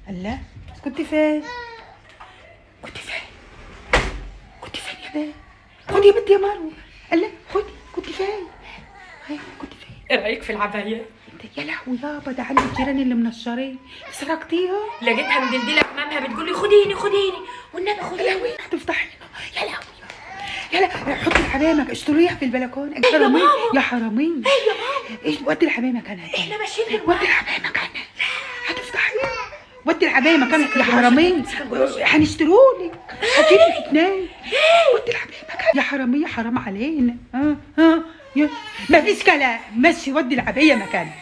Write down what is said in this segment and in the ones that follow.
الله، كنت فين؟ كنت فين؟ كنت فين يا بنت؟ خدي يا بنت يا مروه. الله، خدي. كنت فين؟ هاي كنت فين؟ ايه رايك في العباية؟ انت يا لهوي يابا، ده عند الجيران اللي منشرين. سرقتيها؟ لقيتها مدلدله امامها بتقول لي خديني خديني والنبي يا خديني. لهوي هتفضحينا. يا لهوي يا لا، حطي الحمامة اشتريها في البلكونه. يا يا حرامية ماما. يا حرامية. ايه يا ماما؟ ايه ودي الحمامة مكانها. احنا ماشيين ودي دلوقتي. الحمامة مكانها، هتفضحينا. ودي العباية مكانها يا حرامية، هنشترولك، هجيب لك اتنين. ودي العباية مكانها يا حرامية، حرام علينا. ها ها يا مفيش كلام. مشي ودي العباية مكانها.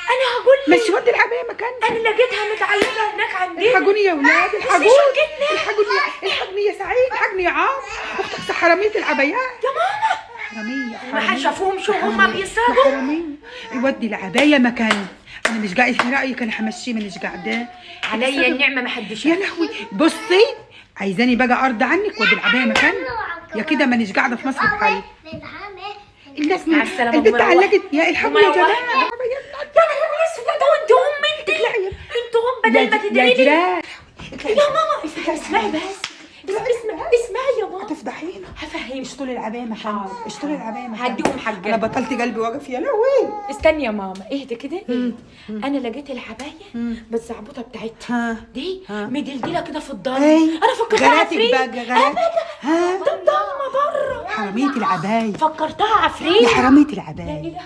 انا هقول لك، مشي ودي العباية مكانها. انا لقيتها متعلقه هناك عندنا. الحقوني يا ولاد، الحقوني. شقتنا. الحقوني، الحقني يا سعيد، الحقني يا عاصم، اختك حرامية العبايات يا ماما. حرامية. ما حرامية. شافوهمش وهم حرامية. بيسرقوا. حرامية. يودي العباية مكاني. انا مش قاعد في رايك، انا همشي، مانيش قاعدة. عليا النعمة ما حدش يا شاف. لهوي. بصي، عايزاني بقى ارضى عنك؟ ودي العباية مكاني يا كده مانيش قاعدة في مصر بحالي. الناس مع السلامة، البنت مروحة. علقت. يا الحقوا يا مروحة. جماعة. يا نهار اسود، وانت ام انت. اطلعي يا انت ام بدل ما يا تدعي لي. جيران. يا ماما اسمعي بس، اسمعي اسمعي يا ماما. هتفضحينا. هفهمك. اشتري العباية مكانها، اشتري العباية مكانها. هديهم حقها. انا بطلت، قلبي واقف يا لهوي. استني يا ماما، اهدي كده اهدي. انا لقيت العباية بالزعبوطه بتاعتها ها دي ها. مدلدله كده في الضلمة. اي انا فكرتها غراتك عفريت. بقى غراتك. ها ده الضلمة بره. حرامية العباية. فكرتها عفريت. يا حرامية لا العباية. اله الا الله.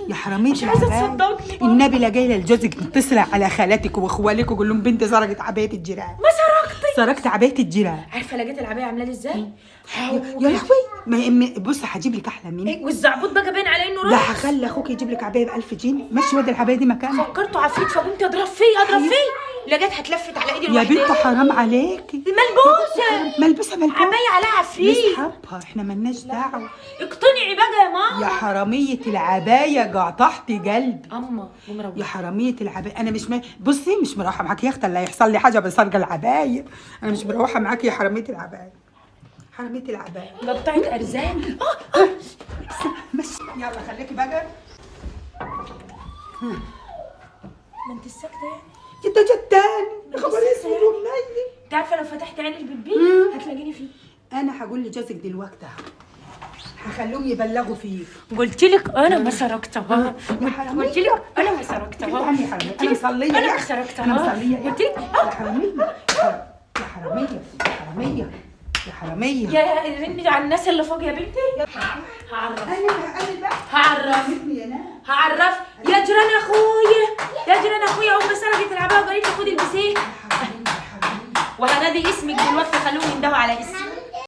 يا حرامية مش عايزه العباية. تصدقني بابا. النبي لا جاية لجوزك متصلة على خالاتك واخوالك وقول لهم بنت سرقت عباية الجيران. ما سرقتي. سرقت عباية الجيران. عارفه لقيت العباية عامله لي ازاي؟ يا لهوي. ما بص هجيب لك احلى مني. والزعبوط بقى باين على انه ده راس. هخلي اخوك يجيب لك عباية ب 1000 جنيه. مشي ودي العباية دي مكانها. فكرته عفريت فقمت اضرب فيه اضرب فيه، لقيتها اتلفت على ايدي يا لوحدها. بنت حرام عليكي. ملبوسه. ملبوسه ملبوسه. عباية عليها عفريت. نسحبها، احنا ملناش دعوه. اقتنعي بقى يا ماما. يا حرامية العباية قطعتي قلبي. اما قوم يا حرامية العباية. أنا مش بصي مش مروحة معاك يا أختي، اللي هيحصل لي حاجة بسرقة العباية. أنا مش مروحة معاك يا حرامية العباية. حرامية العباية. قطعت ارزاق. مشي يلا خليكي بقى. ما انت ساكته يعني. جدا جدان يا خبر اسود ومنيل. انت عارفه لو فتحت عيني البيبي هتلاقيني فيه. أنا هقول لجوزك دلوقتي أهو، هخليهم يبلغوا فيك. قلت لك انا ما سرقتها. يا حرامية. قلت لك انا ما سرقتها. عني يا حرامية. أنا مصلية انا يا ما أخي. سرقتها. أنا مصلية يا قلت لك. يا حرامية يا حرامية يا حرامية يا حرامية. يا رني على الناس اللي فوق يا بنتي. هعرف. أنا بقى هعرف. يا ناس. هعرف يا جيران اخويا، يا جيران اخويا امي سرقت العباية وقالت لي خدي البسيه. وهنادي اسمك دلوقتي، خلوهم يندهوا على اسمي.